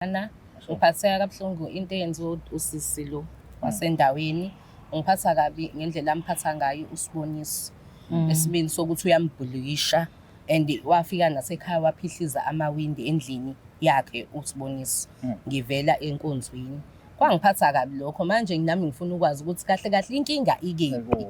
Ana ngiphatheka kabuhlungu into eyenziwe usisi lo wasendaweni ngiphatha kabi ngendlela amphatha ngayo uSiboniso esibini sokuthi uyambhulisha and wafika nasekhaya waphihliza amawindi endlini yakhe uSiboniso ngivela enkonzweni kwangiphatha kabi lokho manje nami ngifuna ukwazi ukuthi kahle kahle inkinga ikephi.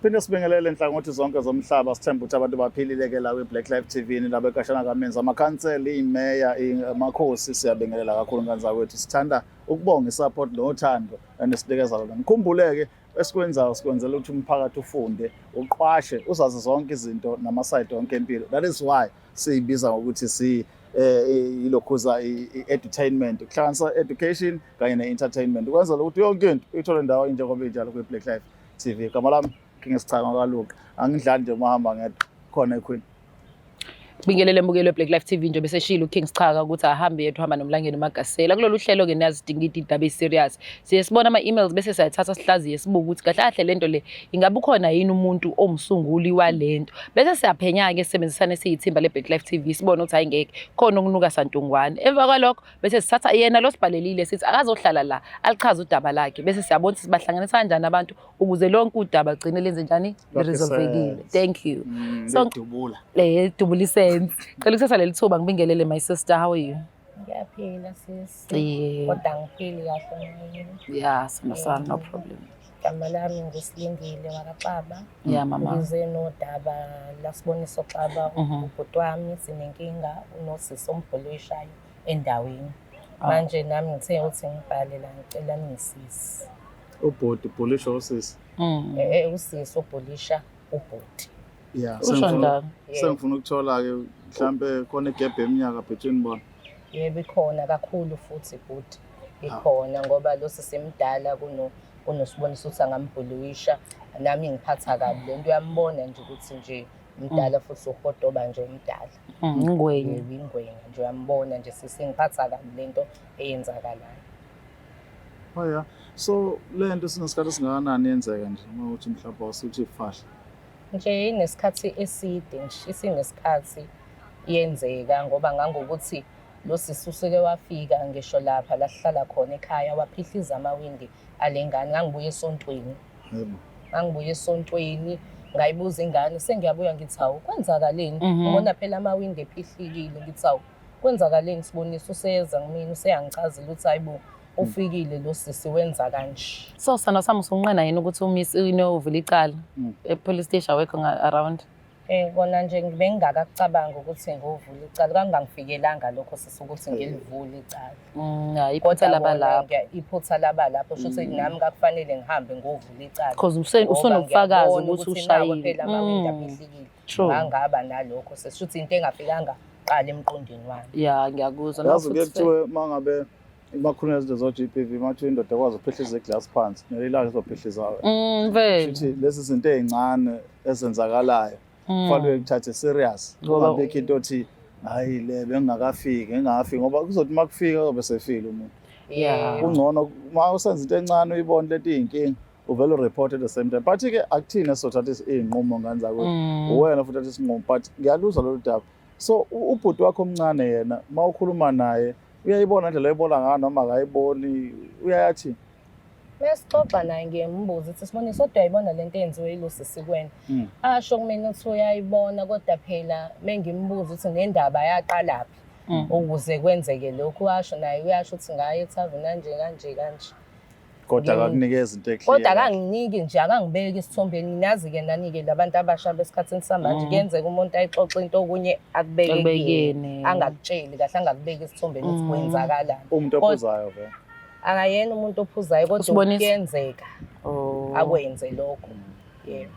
Phinde sibingelele nhlangothi zonke zomhlaba, sithemba ukuthi abantu baphilile ke la kwi-Black Life TV nilabo ekashana kamenzi amakhansela, imeya, amakhosi, siyabingelela kakhulu ngane zakwethu. Sithanda ukubonga i-support nothando enisinikeza lona. Nikhumbule-ke esikwenzayo sikwenzela ukuthi umphakathi ufunde, uqwashe, uzazi zonke izinto namasayidi onke empilo. That is why siyibiza ngokuthi si ilokhuza i-edutainment, kuhlanganisa education kanye ne-entertainment, ukwenzela ukuthi yonke into uyithole ndawo njengoba injalo kwi-Black Life TV. Igama lami King Sichaka kaLuqa, angidlali nje uma hamba ngedwa, khona eQueen. Bingelele mbukelo Black Life TV nje beseshilo uKing Sichaka ukuthi ahambe yedwa, uhamba noMlangeni Magasela. Kulolu hlelo ke niyazi sidinga indaba eserious. Siye sibona ama emails bese siyathatha sihlaziye sibuke ukuthi kahle kahle lento le ingabe ukhona yini umuntu omsunguli walento. Bese siyaphenya ke sisebenzisane siyithimba le Black Life TV sibone ukuthi hayi ngeke khona okunuka santungwane. Emva kwalokho bese sithatha yena lo sibhalelile sithi akazohlala la alichaze udaba lakhe bese siyabona ukuthi sibahlanganisa kanjani abantu ukuze lonke udaba ligcine lenze njani liresolvekile. Thank you. So dubula. Dubula isense. Cela ukuthatha leli thuba ngibingelele my sister, how are you? Ngiyaphila sisi. Kodwa angiphili kahle mina. Yeah, sona sami, no problem. Igama lami nguSilindile wakaXaba. Yeah mama. Ngize nodaba laSiboniso Xaba, ubhuti wami, sinenkinga unosisi ombhulishayo endaweni. Manje nami ngithe ukuthi ngibhale la ngicela ningisize. Ubhuti ubhulisha usisi. Usisi obhulisha ubhuti. Yeah, Usho njalo. Sengifuna ukuthola-ke mhlampe khona igebhe eminyaka between bona. Yebo ikhona kakhulu futhi bhuti. Ikhona ngoba lo sisi mdala kunoSiboniso ukuthi angambhulisha. Nami ngiphatha kabi lento, uyambona nje ukuthi nje mdala futhi uhodoba nje umdala. Ingwenya. Yebo ingwenya nje uyambona nje sisi, ngiphatha kabi lento eyenzakalayo. Oh yeah. So le nto sinesikhathi esingakanani yenzeka nje uma uthi mhlawumbe wasuthi fahla? Nje inesikhathi eside nje, isinesikhathi yenzeka ngoba ngangokuthi lo sisi usuke wafika ngisho lapha la sihlala khona ekhaya waphihliza amawindi ale ngane. Ngangibuya esontweni. Yebo. Ngangibuya esontweni ngayibuza ingane, sengiyabuya ngithi hawu kwenzakaleni? Ubona phela amawindi ephihlikile, ngithi hawu kwenzakaleni Siboniso? Useyeza kumina useyangichazela ukuthi hayibo ufikile lo sisi wenza kanje. So sithando sami usunqena yini ukuthi umise uvule icala e-police station awekho around? Kona nje bengingakakucabangi ukuthi ngovula icala, kangangifikelanga lokho sisi ukuthi ngilivule icala. Hayi, iphutha Kodwa laba kona lapho. Iphutha laba lapho, sho ukuthi nami kakufanele ngihambe ngovula icala. Because Ngoba usunobufakazi ngiyabona ukuthi ukuthi nawe ushayile. phela amawindi aphihlikile. Ngangaba nalokho sisi, sho ukuthi into engafikanga qala emqondweni wami. Yeah, ngiyakuzwa. No, Yazi kuye futhi kuthiwe uma ngabe bakhulunywa izinto zo-G B V, uma kuthiwa indoda ekwazi ukuphihliza iglasi phansi, nelilanga izophihliza. Vele. Shuthi lezi zinto ey'ncane ezenzakalayo, kufanele ukuthathe serious. Ngoba Kungabikho into othi hayi le bengingakafiki, ngingakafiki, ngoba kuzothi uma kufika kuzobe sefile umuntu. Kungcono uma usenza into encane uyibone lento iyinkinga, uvele ureport at the same time. But ke akuthina esizothatha iy'nqumo ngane zakwethu. Uwena futhi uthatha isinqumo, but ngiyaluzwa lolu daba. So ubhuti wakho omncane yena uma ukhuluma naye uyayibona indlela oyibona ngayo noma akayiboni, uyayathi? Mesixoxa naye ngiyembuza ukuthi Siboniso kodwa uyayibona lento eyenziwe yilo sisi kuwena? Asho kumina ukuthi uyayibona, kodwa phela mengimbuza ukuthi nendaba yaqalaphi ukuze kwenzeke lokhu, washo naye uyasho ukuthi ngaye ethaveni kanje kanje kanje. Kodwa akakunikeza into eclear. Kodwa akanginiki nje, akangibeki esithombeni. Nazi-ke nani-ke labantu abasha besikhathini samanje, kuyenzeka umuntu ayixoxe into okunye akubeke Akubeke kuyena, kuyena. angakutsheli kahle, angakubeki esithombeni ukuthi kwenzakalani. Umuntu ophuzayo vele. Akayena umuntu ophuzayo, kodwa Usibonisa? kuyenzeka akwenze lokho. Yebo.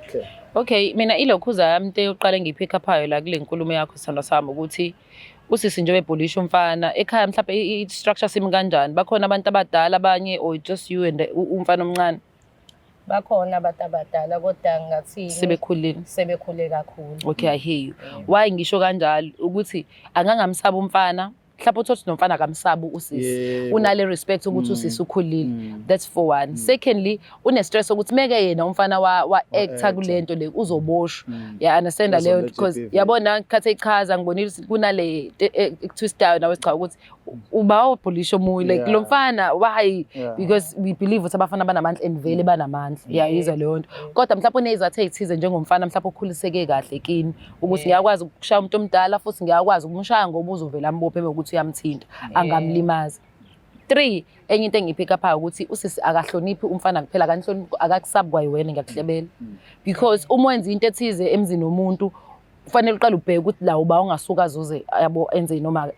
Okay. Okay, mina ilokhuza yami into yokuqala engiyipick upayo la kule nkulumo yakho sithandwa sami ukuthi usisi nje webhulisha umfana ekhaya mhlawumbe i-structure simi kanjani, bakhona abantu abadala abanye or just you and umfana omncane? Bakhona abantu abadala kodwa ngathini sebekhulile, sebekhule kakhulu. Okay, I hear you. Why ngisho kanjalo ukuthi angangamsaba umfana Mhlawumbe uthole ukuthi nomfana akamsabi usisi. Unale respect ukuthi usisi ukhulile. That's for one. Secondly, une-stress ukuthi meke yena umfana wa-acta kule nto le uzoboshwa. Ya understand leyo nto, because GBV. yabona khathi echaza ngibonile ukuthi kunale twist-ayo nawe cha ukuthi uba wabhulisha omunye like lo mfana why, because we believe ukuthi abafana banamandla and vele banamandla, iyayizwa leyo nto. Kodwa mhlawumbe unezathu ey'thize njengomfana mhlawumbe okhuliseke kahle kini ukuthi ngiyakwazi ukushaya umuntu omdala futhi ngiyakwazi ukumshaya ngoba uzovela ambophe ukuthi uyamthinta angamlimaza. Three, enye into engiyi-pick up-ayo ukuthi usisi akahloniphi umfana kuphela, akanihloniphi, akakusabi kwayiwena, ngiyakuhlebela, because uma wenza into ethize emzini womuntu kufanele uqale ubheke ukuthi la uba ungasuka azuze yabo enze noma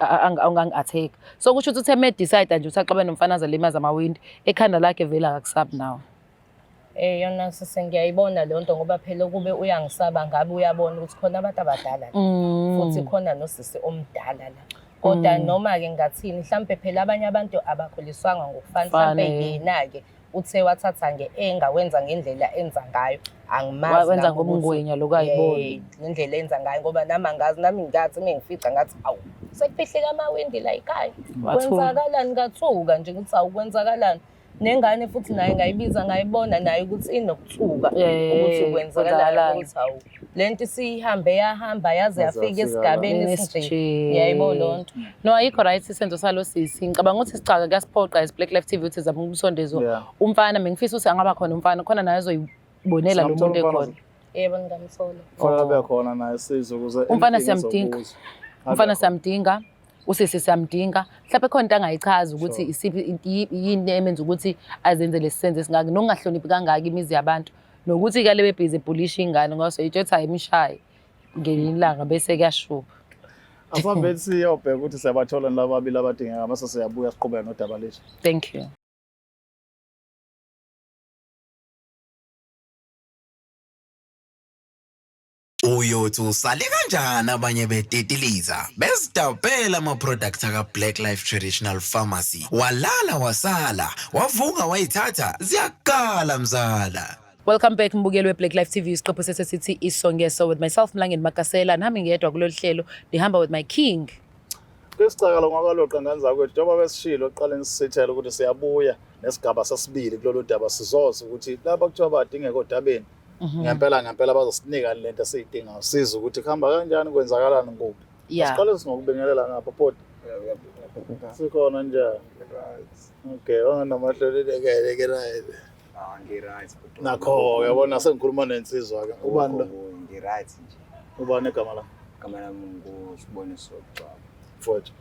ungangi-attack. So kusho ukuthi uthe me-decide nje ukuthi axabane nomfana azalimaza amawindi ekhanda lakhe, vele akakusabi nawe. Yona sise ngiyayibona leyo nto, ngoba phela kube uyangisaba ngabe uyabona ukuthi khona abantu abadala la, futhi khona nosisi omdala la. Kodwa noma-ke ngingathini, mhlampe phela abanye abantu abakhuliswanga ngokufana, mhlampe Fane. yena-ke uthe wathatha nge-enga wenza ngendlela enza ngayo, angimazi Wenza nami ukuthi- ngobungwenya lokhu ayibona. Ngendlela enza ngayo, ngoba nami angazi, nami ngingathi uma ngifica ngathi awu sekufihleka amawindi la ekhaya, Wathuka. kwenzakalani? Ngathuka nje ukuthi awu kwenzakalani, nengane futhi naye ngayibiza ngayibona naye ukuthi inokuthuka ukuthi kwenzakalani, kwenzakalani. ukuthi awu le nto isihambe yahamba yaze Yaze yafika yafika esigabeni la. esinje, Esinje. ngiyayibona leyo nto. No, ayikho right isenzo salo sisi. Ngicabanga ukuthi sicaka kuyasiphoqa as Black Life TV ukuthi sizame ukumsondeza umfana. Bengifisa ukuthi angaba khona umfana khona naye azoyibonela lo Singamthola muntu umfana. ekhona. Yebo, ngingamthola. Kufanele abe khona naye sizwe ukuze Umfana anything siyamdinga. ezobuza. Abe Umfana khona. siyamdinga, usisi siyamdinga. Mhlawumbe khona into angayichazi ukuthi isiphi yini emenza ukuthi azenze lesi senzo esingaka nokungahloniphi kangaka imizi yabantu, nokuthi kale bebhizi ebhulisha ingane ngoba soyitsho ayimshaye ngelinye ilanga bese kuyashuba. Asambe siyobheka ukuthi siyabathola lababili abadingeka bese siyabuya siqhubeke nodaba lethu. Thank you. Uyothi usale kanjani abanye betitiliza bezidabhela ama-products aka-Black Life Traditional Pharmacy, walala wasala wavuka wayithatha ziyakala mzala. Welcome back mbukeli we-Black Life TV, isiqephu sesithi Isongeso with myself Mlangeni Makasela. Nami ngedwa kulolu hlelo, ndihamba with my king. Kwisicakalo ngakaloqa ngane zakwethu, njengoba besishilo ekuqaleni sisithele ukuthi siyabuya nesigaba sesibili kulolu daba, sizoza ukuthi laba kuthiwa badingeka odabeni ngempela ngempela bazosinika lento esiyidingayo, siza ukuthi kuhamba kanjani, kwenzakalani, kuphi. Siqale singokubingelela ngapha poti sikhona njani? Okay, wanganamahlolelekele ke right? Ah, ngi-right bhuti. Nakho uyabona sengikhuluma nensizwa ke. Ubani lo? Ngi-right nje. Ubani igama la? Igama lami nguSiboniso Gcwaba. Mfowethu.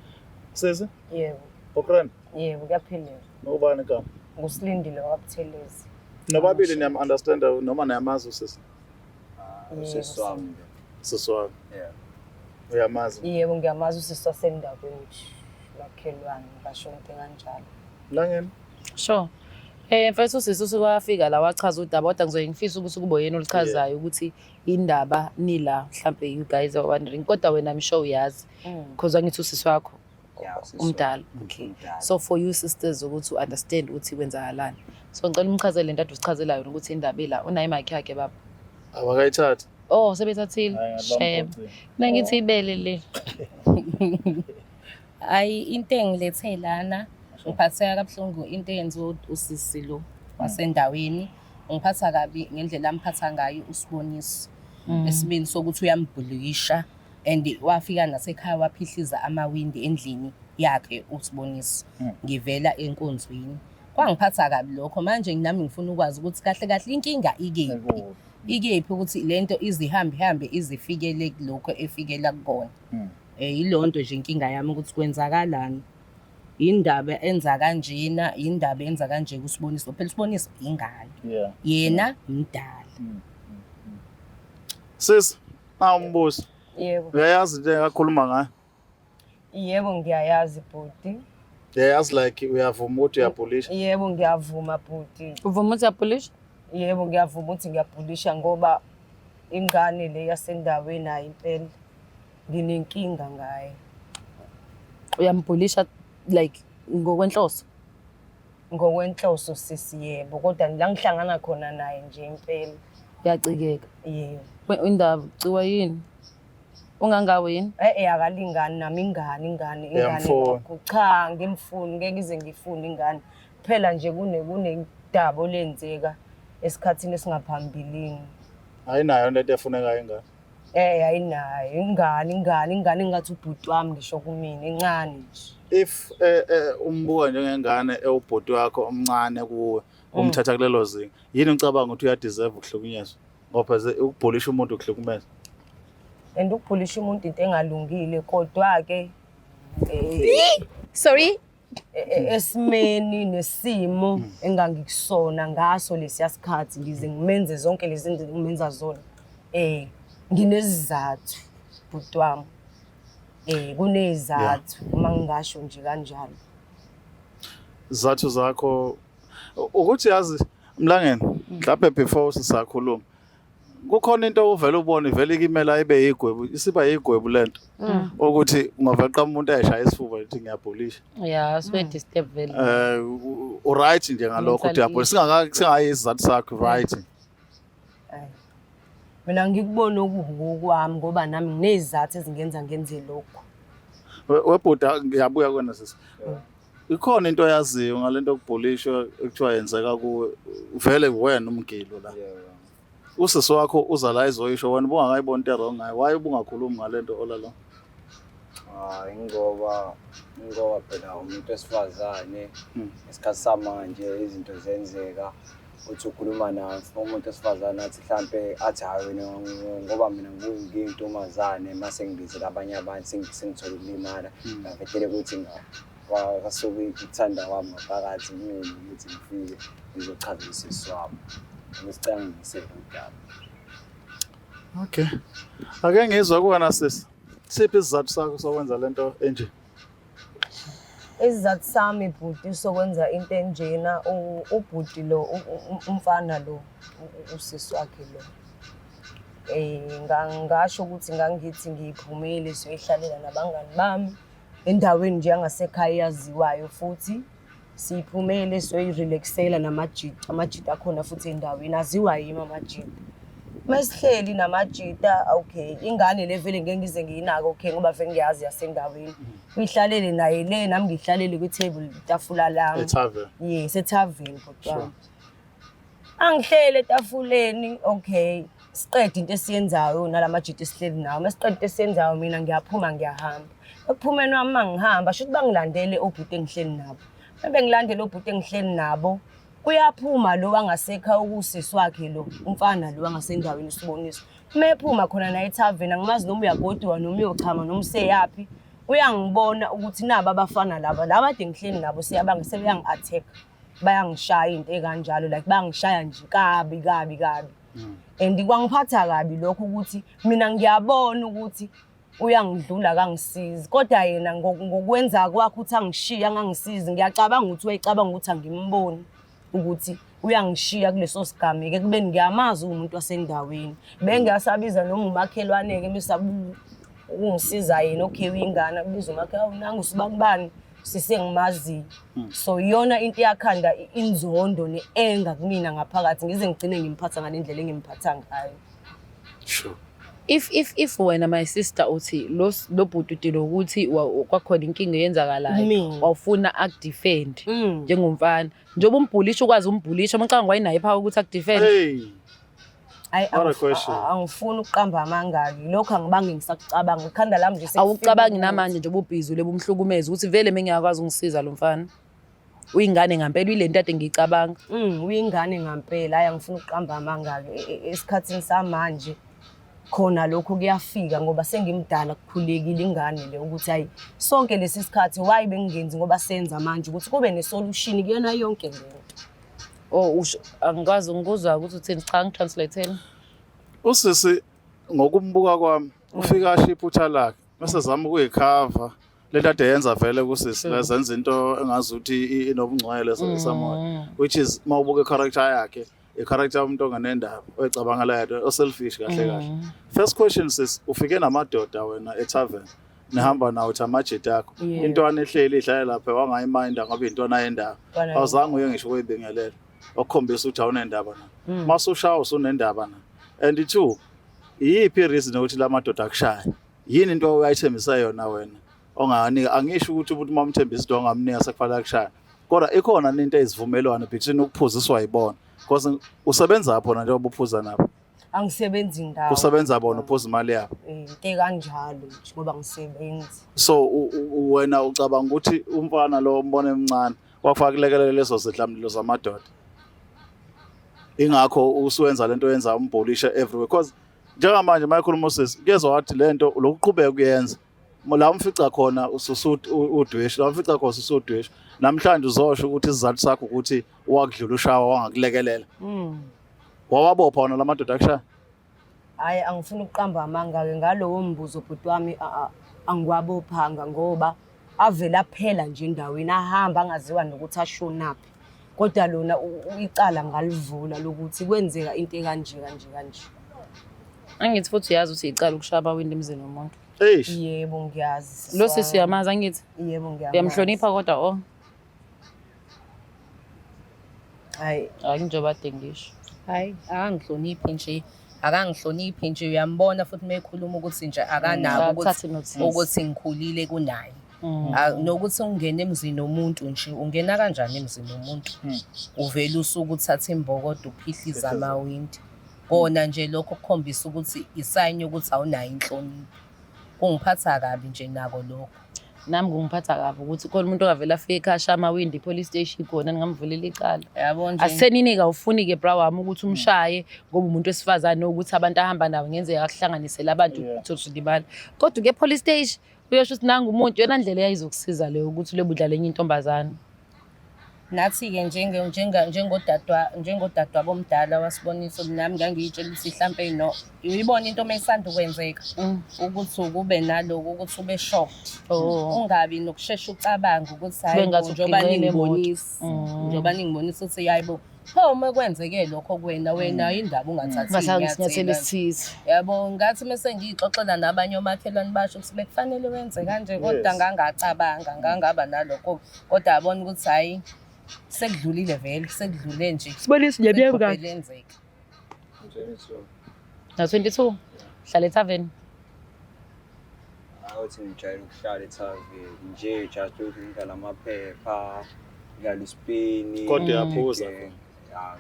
Sisi? Yebo. Okran? Yebo, kuyaphileka. Ubani igama? Ngusilindile wakwaButhelezi. Nobabili niyam-understand noma niyamazi usisi? Ah, Yebo, usisi wami lo. Sisi wakho. Yeah. Uyamazi? Yebo, ngiyamazi usisi wasendaweni nje. Makhelwane, ngisho into kanjalo. Langeni? Sure. Mfethu usisi usuke wafika la wachaza udaba, kodwa ngizoye ngifisa ukuthi kube yena oluchazayo ukuthi indaba nila, mhlambe you guys are wondering, kodwa wena I'm sure uyazi because angithi usisi wakho Yeah, usisi wami. umdala. Okay. Umdala. So for you sisters ukuthi u-understand ukuthi kwenzakalani. So ngicela umchazele lento ade usichazela yona ukuthi indaba ila unayo imakhi yakhe baba. Abakayithathi. Oh, sebethathile. Hayi, ngathi Shame. bamgocile. Mina ngithi ibele le. Hayi, into engilethe lana, ngiphatheka kabuhlungu into eyenziwe usisi lo wasendaweni. Ungiphatha kabi ngendlela amphatha ngayo uSiboniso esimeni sokuthi uyambhulisha, and wafika nasekhaya waphihliza amawindi endlini yakhe uSiboniso ngivela enkonzweni. Kwangiphatha kabi lokho. Manje nami ngifuna ukwazi ukuthi kahle kahle inkinga ikephi, ikephi ukuthi lento izihambe hambe izifikele kulokho efikela kukona. Yileyo nto nje inkinga yami, ukuthi kwenzakalani, indaba enza kanjena, indaba enza kanje kuSiboniso. Phela uSiboniso ingane, yena mdala. Sisi, na umbuzo. Yebo. Uyayazi into engakhuluma ngayo? Yebo, ngiyayazi bhuti. Uyayazi, like uyavuma ukuthi uyabhulisha? Yebo, ngiyavuma bhuti. Uvuma ukuthi uyabhulisha? Yebo, ngiyavuma ukuthi ngiyabhulisha ngoba ingane le yasendaweni hayi impela nginenkinga ngayo. Uyambhulisha like ngokwenhloso? Ngokwenhloso sisi, yebo, kodwa la ngihlangana khona naye nje impela. Uyacikeka. Yebo. Indaba ucikwa yini? Ungangawe yini? Eh akalingani nami ingane ingane ingane Uyamfuna. kakhulu. Cha ngimfuni ngeke ngize ngifune ingane. Phela nje kune kunedaba olenzeka esikhathini esingaphambilini. Ayinayo lento efunekayo ingane. Eh ayinayo ingane ingane ingane engathi ubhuti wami ngisho kumina encane nje. If umbuka njengengane ewubhuti wakho omncane kuwe umthatha kulelo zinga, yini ucabanga ukuthi uyadeserve ukuhlukunyezwa? Ngoba phela ukubhulisha umuntu ukuhlukumeza. And ukubhulisha umuntu into engalungile kodwa ke Sorry. esimeni nesimo engangikusona ngaso lesiya sikhathi ngize ngimenze zonke lezi zinto engimenza zona. Nginesizathu bhuti wami. Kunezizathu uma ngingasho nje kanjalo. Izathu zakho ukuthi yazi Mlangeni mhlawumbe before sisakhuluma kukhona into uvela ubone vele ikimela ibe yigwebu isiba yigwebu lento ukuthi ungavele umuntu ayeshaya isifuba ethi ngiyabhulisha. Yeah, so disturb vele. U right nje ngalokho ukuthi Mental uyabhulisha singaka singayi isizathu sakho right. Ayi. Mina ngikubona okubi ngokwami ngoba nami nginezizathu ezingenza ngenze lokho. Webhuda ngiyabuya kuwena sisi. Ikhona into oyaziyo ngalento yokubhulishwa ekuthiwa yenzeka kuwe vele wena umgilo la. Usisi wakho uza la ezoyisho wena ubungakayiboni into wrong ngayo why ubungakhulumi ngalento olalo? Hayi ngoba phela umuntu wesifazane isikhathi samanje izinto zenzeka uthi ukhuluma naye umuntu wesifazane athi mhlampe athi hayi wena ngoba mina ngiyintombazane mase ngibizela abanye abantu sengithola ukulimala ngavetele ukuthi kwasuke ukuthanda kwami ngaphakathi kumina ukuthi ngifike ngizochaza usisi wami ngisicela ngisele udaba. Okay. Ake ngizwe kuwena sisi. Siphi isizathu sakho sokwenza lento enje? Isizathu sami bhuti sokwenza into enjena ubhuti lo umfana lo usisi wakhe lo. Ngasho ukuthi ngangithi ngiphumile siyoyihlalela nabangani bami endaweni nje yangasekhaya eyaziwayo futhi siphumele siyoyirelaxela namajita, amajita akhona futhi endaweni aziwa yimi amajita. Mesihleli namajita okay ingane le vele ngeke ngize ngiyinake okay ngoba vele ngiyazi yasendaweni. Uyihlalele naye le nami ngihlalele kwi-table itafula lami. E-tavern. Yes, e-tavern bhuti wami. Angihlele etafuleni okay siqede into esiyenzayo nalamajita esihleli nawo. Masiqede into esiyenzayo mina ngiyaphuma ngiyahamba. Ekuphumeni wami mangihamba shuthi bangilandele obhuti engihleli nabo. Bebe ngilandele obhuti engihleli nabo uyaphuma lo wangasekha ukusisi wakhe lo umfana lo wangasendaweni uSiboniso. Mephuma khona naye ethaveni angimazi noma uyagoduka noma uyochama noma useyaphi. Uyangibona ukuthi naba abafana laba laba kade ngihleli nabo siyabanga sebeyangi-attack bayangishaya into ekanjalo like bayangishaya nje kabi kabi kabi. And kwangiphatha kabi lokho ukuthi mina ngiyabona ukuthi uyangidlula kangisizi kodwa yena ngokwenza kwakhe ukuthi angishiye angangisizi ngiyacabanga ukuthi wayecabanga ukuthi angimboni ukuthi uyangishiya kuleso sigameko ekubeni ngiyamazi umuntu wasendaweni. Bengiyasabiza noma umakhelwane-ke mesabu ukungisiza yena okay uyingane akubiza umakhelwane nangu sibanibani sisengimaziyo. So iyona into eyakhanda inzondo ne-anger kumina ngaphakathi ngize ngigcine ngimphatha ngale ndlela engimphatha ngayo. Sure. If wena my sister uthi lo bhuti udile ukuthi kwakhona inkinga eyenzakalayo Mina. wawufuna akudefend njengomfana njengoba umbhulisha ukwazi umbhulisha umcabango wayinayo power ukuthi akudefend. Hey. Ayi, What a question. angifuni ukuqamba amanga-ke lokho angibange ngisakucabanga ikhanda lami nje sekufika Awucabangi ukuthi- namanje njengoba ubhizi ulebe umhlukumeza ukuthi vele mengiyakwazi ungisiza lo mfana. Uyingane ngempela uyilento ade ngiyicabanga. Uyingane ngempela hayi angifuni ukuqamba amanga-ke esikhathini samanje khona lokho kuyafika ngoba sengimdala kukhulekile ingane le ukuthi hayi sonke lesi sikhathi why bengingenzi ngoba senza manje ukuthi kube ne-solution kuyona yonke le nto. Oh usho angikwazi ngikuzwa ukuthi uthini cha ngitranslate. Usisi ngokumbuka kwami ufika ashiya iphutha lakhe bese zama ukuyikhava lento ade yenza vele kusisi lezenza into engazuthi inobungcwele samoya which is mawubuka i-character yakhe i-character yomuntu ongenendaba oyicabangela yedwa o-selfish kahle kahle. First question sis, ufike namadoda wena e-tavern nihamba nawo uthi amajita akho intwana ehleli idlale lapha wangayiminda ngoba intwana yendaba awuzange uye ngisho ukuyibingelela okukhombisa ukuthi awunendaba na mase ushaya usunendaba na. And two, iyiphi i-reason ukuthi la madoda akushaya? Yini into oyayithembisa yona wena onganika? Angisho ukuthi umuntu uma umthembisa into ongamnika sekufanele akushaya, kodwa ikhona into eyizivumelwano between ukuphuziswa yibona, because usebenza pho na njengoba uphuza nabo? Angisebenzi ndawo. Kusebenza bona, uphuza imali yabo. Into ekanjalo nje ngoba ngisebenzi. So wena ucabanga ukuthi umfana lo umbona emncane kwakufaka kulekelele lezo zidlamlilo zamadoda, ingakho usuwenza lento oyenza, umbhulishe everywhere? Because njengamanje uma ekhuluma usisi kuyezwa wathi lento lokuqhubeka kuyenza la umfica khona udweshu, la umfica khona ususudweshu. Namhlanje uzosho ukuthi isizathu sakho ukuthi wakudlula ushawa wangakulekelela. Wawabopha wona la madoda akushaya? Hhayi, angifuni ukuqamba amanga-ke ngalowo mbuzo bhuti wami, angiwabophanga ngoba avele aphela nje endaweni, ahamba angaziwa nokuthi ashonaphi. Kodwa lona icala ngalivula lokuthi kwenzeka into ekanje kanje kanje. Angithi futhi uyazi ukuthi icala ukushaya amawindi emzini womuntu. Eish. Yebo, ngiyazi, sisi Lo sisi wami. uyamazi angithi? Yebo, ngiyamazi. Uyamhlonipha kodwa o? Hhayi. Hayi, njengoba kade ngisho. Hayi, akangihloniphi nje, akangihloniphi nje. Uyambona futhi uma ekhuluma ukuthi nje akanako ukuthi Akuthathi notice. Ukuthi ngikhulile kunaye. Nokuthi ungena emzini womuntu nje, ungena kanjani emzini womuntu, uvele usuke uthatha imbokodo uphihliza amawindi? Kona nje lokho kukhombisa ukuthi isayini yokuthi awunayo inhlonipho. Kungiphatha kabi nje nako lokho. Nami kungiphatha kabi ukuthi khona umuntu ongavele afike ekhaya ashaya amawindi, i-police station khona, ningamvulela icala. Yabo nje. Asisenini-ke, awufuni-ke bra wami ukuthi umshaye ngoba umuntu wesifazane, ukuthi abantu ahamba nabo ngenzeka akuhlanganisele abantu. Uthole ulimala, kodwa uke police station uyosho ukuthi nangu umuntu, yona ndlela eyayizokusiza leyo ukuthi ulobe udlala enye intombazane. Nathi-ke njengodadewabo omdala wasibonisa, nami ngangiyitshela ukuthi hlampe no uyibona into uma isanda ukwenzeka ukuthi ukube naloku ukuthi ube shocked, ungabi nokushesha ucabanga ukuthi hayi Kube ngathi bo, njengoba uginqe nemoto. ningibonisa njengoba ningibonisa ukuthi hayi bo, pho uma kwenzeke lokho kuwena, wena indaba ungathathi Ungathathi isinyathelo iy'nyathelo. esithize. Yabo, ngathi mese ngiyixoxela nabanye omakhelwane, basho ukuthi bekufanele wenze kanje, kodwa ngangacabanga ngangaba nalokho, kodwa yabona ukuthi hhayi, sekudlulile vele, sekudlule nje. Sibonise nje. Sekuvele yenzeka. Na 22 hlala ethaveni. Awuthi ngijwayele ukuhlala ethaveni nje, just ukuthi ngidlala amaphepha, ngidlala isipini. Kodwa uyaphuza? Ya,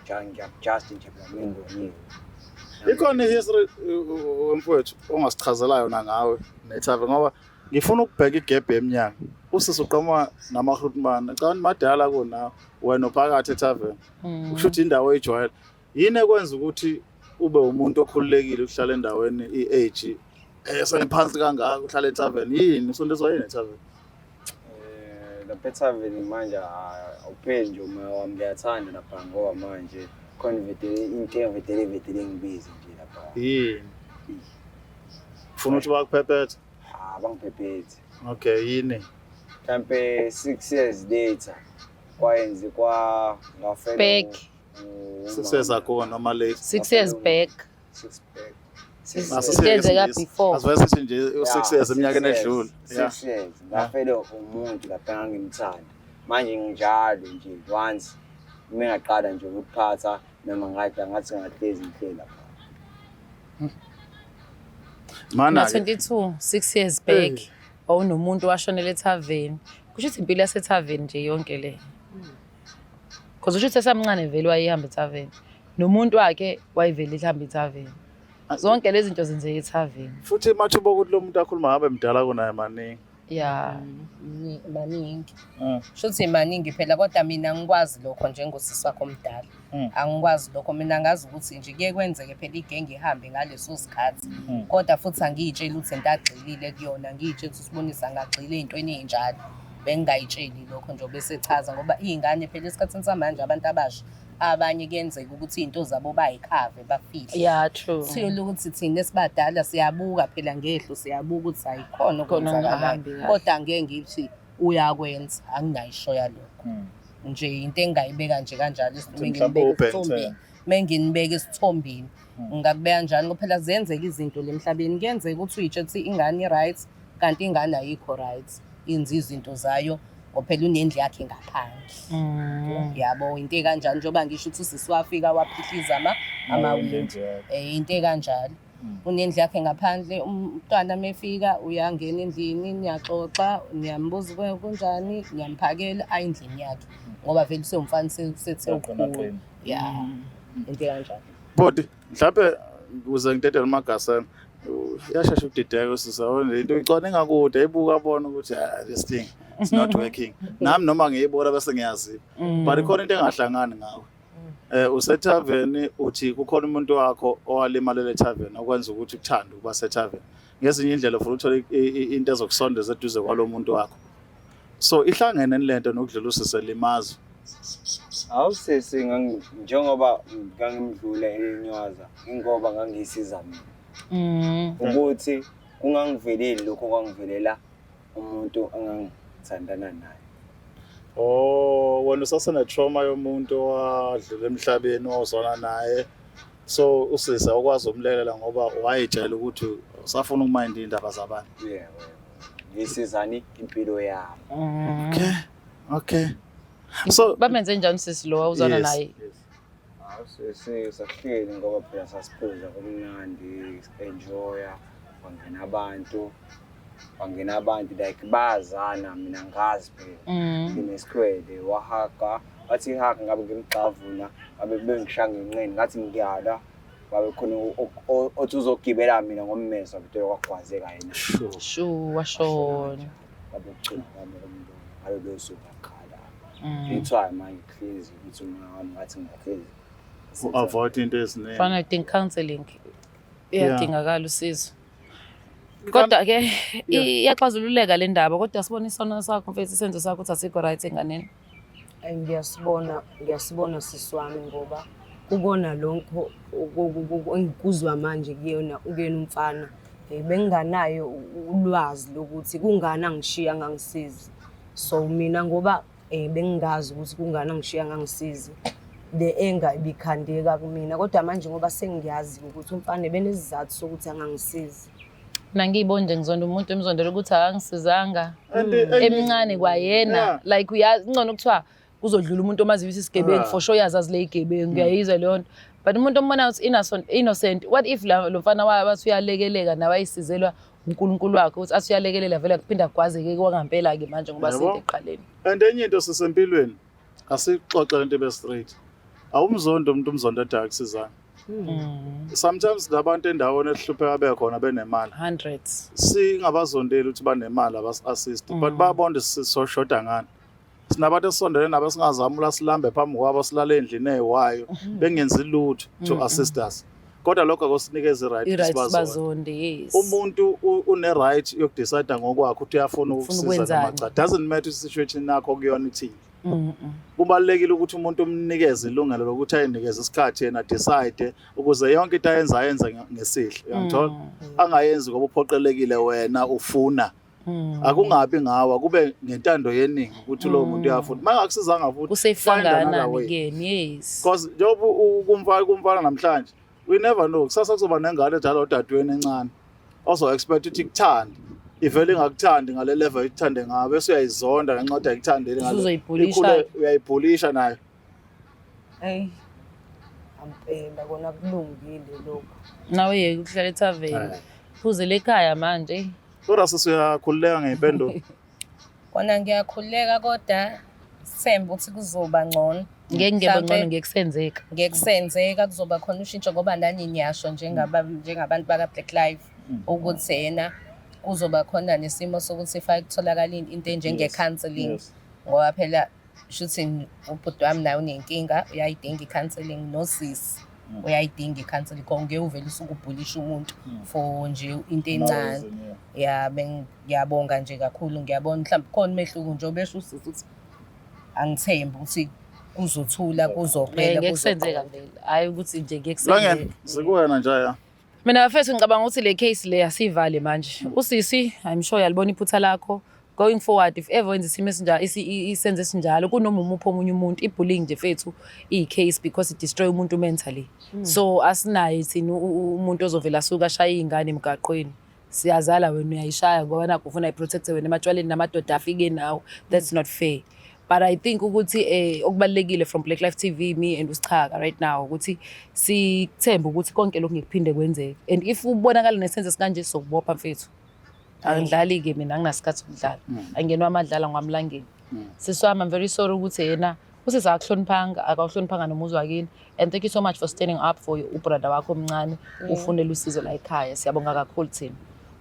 just nje phela mengibonile. Ikhona i-history mfowethu ongasichazela yona ngawe nethaveni? Ngoba ngifuna ukubheka i-gap yeminyaka. Usisi uqhamuka namahlutmane, cabanga madala kunawe, wena uphakathi ethaveni, kusho ukuthi indawo oyijwayele. Yini ekwenza ukuthi ube umuntu okhululekile ukuhlala endaweni i-age esengiphansi kangaka, uhlala ethaveni? Yini usondezwa yini ethaveni? Lapha ethaveni manje awupheli nje umoya wami, ngiyathanda lapha ngoba manje khona vele into evedele vedele ngibize nje lapha. Yini ufuna ukuthi bakuphephethe? Ah, bangiphephethe. Okay, yini? Mhlampe 6 years later kwayenze kwa ngafela. Back. 6 years ago noma late? 6 years back. Six back. Asisiye Yenzeka ngesingisi. before. Asivele sithi nje 6 years eminyakeni edlule. Yeah. 6 years ngafela umuntu lapha engangimthanda. Manje nginjalo nje, once uma ngaqala nje ukuphatha noma ngada ngathi ngahlezi ngihleli lapha. Mana Na 22, 6 years back wawunomuntu washonela ethaveni. Kusho ukuthi impilo yasethaveni nje yonke le, because usho ukuthi esamncane vele wayehamba ethaveni nomuntu wakhe, wayevele ehamba ethaveni. Zonke lezi zinto zenzeka ethaveni. Futhi amathuba okuthi lo muntu akhuluma ngabe mdala kunaye maningi. Ya. Maningi. Shuthi maningi phela, kodwa mina ngikwazi lokho njengosisi wakho omdala. Angikwazi lokho mina, ngazi ukuthi nje kuye kwenzeke phela igenge ihambe ngaleso sikhathi. Kodwa futhi angiyitsheli ukuthi into agxilile kuyona, ngiyitshela ukuthi usibonisa angagxili ey'ntweni ey'njalo. Bengingayitsheli lokho nje bese chaza, ngoba iy'ngane phela esikhathini samanje, abantu abasha abanye kuyenzeka ukuthi iy'nto zabo bayikhave, bafihle. Yeah, true. Thile ukuthi thina esibadala siyabuka phela ngehlo, siyabuka ukuthi ayikhona Khona okwenzakalayo. okungahambi kahle. Kodwa angeke ngithi uyakwenza, anginayisho yalokho. Nje into engingayibeka nje kanjalo Mhlawumbe menginibeka u-Ben esithombeni. 10. Menginibeka esithombeni. Ngingakubeka njani ngoba phela ziyenzeka izinto le emhlabeni. Kuyenzeka ukuthi uyitshe ukuthi ingane i-right kanti ingane ayikho right. Yenza izinto zayo ngoba phela unendlu yakhe ngaphandle. Yabo, into ekanjani, njengoba ngisho ukuthi usisi wafika waphihliza amawindi. Into ekanjalo. Unendlu yakhe ngaphandle, umntwana mefika uyangena endlini, niyaxoxa, niyambuza ukuba kunjani, niyamphakela aye endlini yakhe ngoba vele usewumfana sethe Uyaqina ukukhula. qina. Ya, into kanjalo. Bodi, mhlawumbe ukuze ngidedele uMagasela, uyashesha ukudideka usisi, yabona le nto icwaninga kude, ayibuka abone ukuthi ah, this thing is not working. Nami noma ngiyibona bese ngiyaziba. But ikhona into engahlangani ngawe. Usethaveni uthi kukhona umuntu wakho owalimalela ethaveni okwenza ukuthi ukuthande ukuba sethaveni. Ngezinye indlela ufuna uthole into ezokusondeza eduze kwalo muntu wakho. So ihlangene lento nokudlula usisi elimazwa. Awusisi njengoba ngangimdlula enywaza ingoba ngangiyisiza mina. Ukuthi kungangiveleli lokho kwangivelela umuntu engangithandana naye. Oh, wena usasene trauma yomuntu owadlula emhlabeni owazwana naye. So usisi awukwazi umlekelela ngoba wayetshela ukuthi usafuna ukuminda indaba zabantu. Yebo. Ngisizani impilo yami. Okay. Okay. So Bamenze njani sisi lo awuzwana Yes, naye? yes. Awusisi sahleli ngoba phela sasiphuza kumnandi, enjoya, kwangena abantu. Kwangena abantu like bayazana mina ngazi phela. Nginesikwele wahaga, wathi ihaga ngabe ngimxavuna, ngabe bengishaya ngenqeni ngathi ngiyala. Wabe khona othi uzogibela mina ngommese wabethe kwagwazeka yena. Sure. Shu washona. Wabe ugcina kwami komntwana ngalolo suku ngakhala. Kuthiwa manje kuhlezi ukuthi umoya wami ngathi ngingahlezi. U-avoid into eziningi. Fana idinga counseling. Iyadingakala usizo. Kodwa ke iyaxazululeka le ndaba kodwa sibona isono sakho mfethu, isenzo sakho ukuthi asikho right enganeni. Ayi, ngiyasibona, ngiyasibona sisi wami ngoba kukona lokho engikuzwa manje kuyena ukuyena umfana. Benginganayo ulwazi lokuthi kungani angishiya angangisizi. So mina ngoba bengingazi ukuthi kungani angishiya angangisizi, le anger ibikhandeka kumina, kodwa manje ngoba sengiyazi ukuthi umfana ebenesizathu sokuthi angangisizi. Mina ngiyibona nje ngizonda umuntu emzondela ukuthi akangisizanga. And Emncane kwayena. Like uyazi ngcono kuthiwa kuzodlula umuntu omaziyo ukuthi isigebengu, for sure uyazazi le igebengu, uyayizwa leyo nto. But umuntu ombona ukuthi innocent, what if lo mfana wathi uyalekeleka nawe ayisizelwa uNkulunkulu wakhe ukuthi athi uyalekelela vele kuphinda kugwazeke kwangampela ke manje ngoba sinde eqaleni. And enye into sisempilweni, asixoxe lento ebe straight. Awumzondi umuntu umzondo ade akusizana. Sometimes labantu endaweni esihlupheka bekhona benemali. Hundreds. Singabazondeli ukuthi banemali abas-assist, but bayabona sisoshoda ngani. Sinabantu esisondele nabo esingazamula silambe phambi kwabo silale endlini eyiwayo bengenzi lutho to assist us. Kodwa lokho akusinikeza i-right I-right sibazonde. sibazonde, yes. Umuntu une-right yokudecide ngokwakhe ukuthi uyafuna Ufuna ukusiza ukwenzani. noma cha. Doesn't matter situation yakho kuyona ithini. Kubalulekile ukuthi umuntu umnikeze ilungelo lokuthi ayinikeze isikhathi yena decide ukuze yonke into ayenza ayenze ngesihle. Uyangithola? Angayenzi ngoba uphoqelekile wena ufuna. Akungabi ngawa kube ngentando yeningi ukuthi lowo muntu uyafuna. Mangakusizanga futhi Kusafe find another kangakanani way. kuyena, yes. Because njengoba kumfana namhlanje, we never know. Kusasa kuzoba nengane edala udadewenu encane. Ozo expect ukuthi ikuthande. Ivele ingakuthandi ngale level ikuthande ngayo bese uyayizonda ngenxa yokuthi ayikuthandeli ngale. Usuzoyibhulisha. Ikhule uyayibhulisha nayo. Eyi, ampela kona kulungile lokho. Nawe yeke ukuhlala ethaveni. Phuzele ekhaya manje. Kodwa sisi uyakhululeka ngey'mpendulo. Kona ngiyakhululeka kodwa sithembe ukuthi kuzoba ngcono. Ngeke ngebe Mhlampe ngcono ngeke kusenzeka. Ngeke kusenzeka kuzoba khona ushintsho ngoba nani niyasho njengabantu baka Black Life ukuthi yena kuzoba khona nesimo sokuthi if kutholakala into enjenge counseling ngoba phela shuthi ubhuti wami naye unenkinga uyayidinga i-counseling nosisi uyayidinga i-counseling ngoba ngeke uvele usuke ubhulisha umuntu for nje into encane. Ya, ngiyabonga nje kakhulu, ngiyabona mhlawumbe khona umehluko nje obesho usisi ukuthi angithembi ukuthi kuzothula kuzophela Ngeke kusenzeka kuzoqonda. vele. Hayi ukuthi nje ngeke Langeni, kusenzeka. sikuwena nje ya. Mina bafethu ngicabanga ukuthi le case le asivale manje. Usisi, I'm sure uyalibona iphutha lakho. Going forward, if ever wenza isimo esinjalo, isenzo esinjalo, kunoma umuphi omunye umuntu, i-bullying nje fethu iyi-case because it destroy umuntu mentally. So asinaye thina umuntu ozovela asuke ashaye iy'ngane emgaqweni. Siyazala wena uyayishaya ngoba nakho ufuna i-protect wena ematshwaleni namadoda afike nawe. That's not fair. But I think ukuthi okubalulekile from Black Life TV, me and uSichaka right now, ukuthi sithembe ukuthi konke lokhu ngikuphinde kwenzeke. And if ubonakala nesenzo esikanje, sokubopha, mfethu. Angidlali-ke mina, anginasikhathi sokudlala. Angenwa amadlala ngwamlangeni. Sisi wami, I'm very sorry ukuthi yena usisi akakuhloniphanga, akawuhloniphanga nomuzi wakini. And thank you so much for standing up for ubrother wakho omncane, ufunela usizo la ekhaya. Siyabonga kakhulu thina.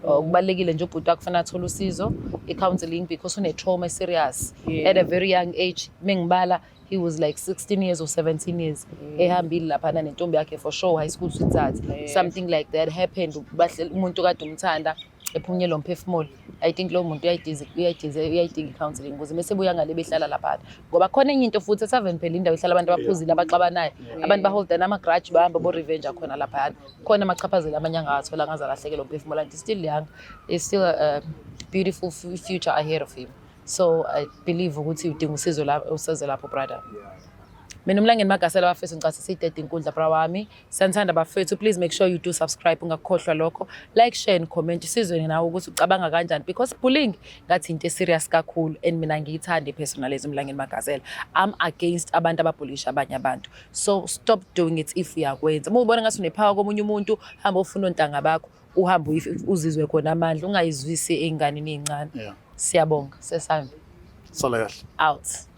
Kubalulekile nje ubhuti wakho kufanele athole usizo, i-counselling, because une-trauma serious at a very young age. Mengibala, he was like 16 years or 17 years, ehambile laphana nentombi yakhe, for sure high school sweetheart, something like that happened. Umuntu kade umthanda ephunyelwa umphefumulo. I think lowo muntu uyayidinga i-counselling ukuze mese buya ngale behlala laphana, ngoba khona enye into futhi ethaveni phela, indawo ihlala abantu abaphuzile, abaxabanayo, abantu baholdana ama-grudge, bahamba bo-revenge khona laphayana. Khona amachaphazelo amanye angawathola, angaze alahlekelwe umphefumulo, and he's still young. There's still a beautiful future ahead of him. So I believe ukuthi udinga usizo lapho, brother. Mina umlangeni Magasela, bafethu, ngicatha siyidede inkundla, bra wami. Siyanithanda, bafethu. Please make sure you do subscribe, ungakhohlwa lokho, like, share and comment. Sizweni nawe ukuthi ucabanga kanjani, because bullying ngathi into eserious kakhulu and mina ngiyithande personally as umlangeni Magasela. I'm against abantu ababhulisha abanye abantu, so stop doing it if uyakwenza. Uma ubona ngathi unepower komunye umuntu, hamba ufuna ontanga bakho, uhambe uzizwe khona amandla, ungayizwisi ey'nganeni ey'ncane. Siyabonga, sesambe. Sala kahle. Out.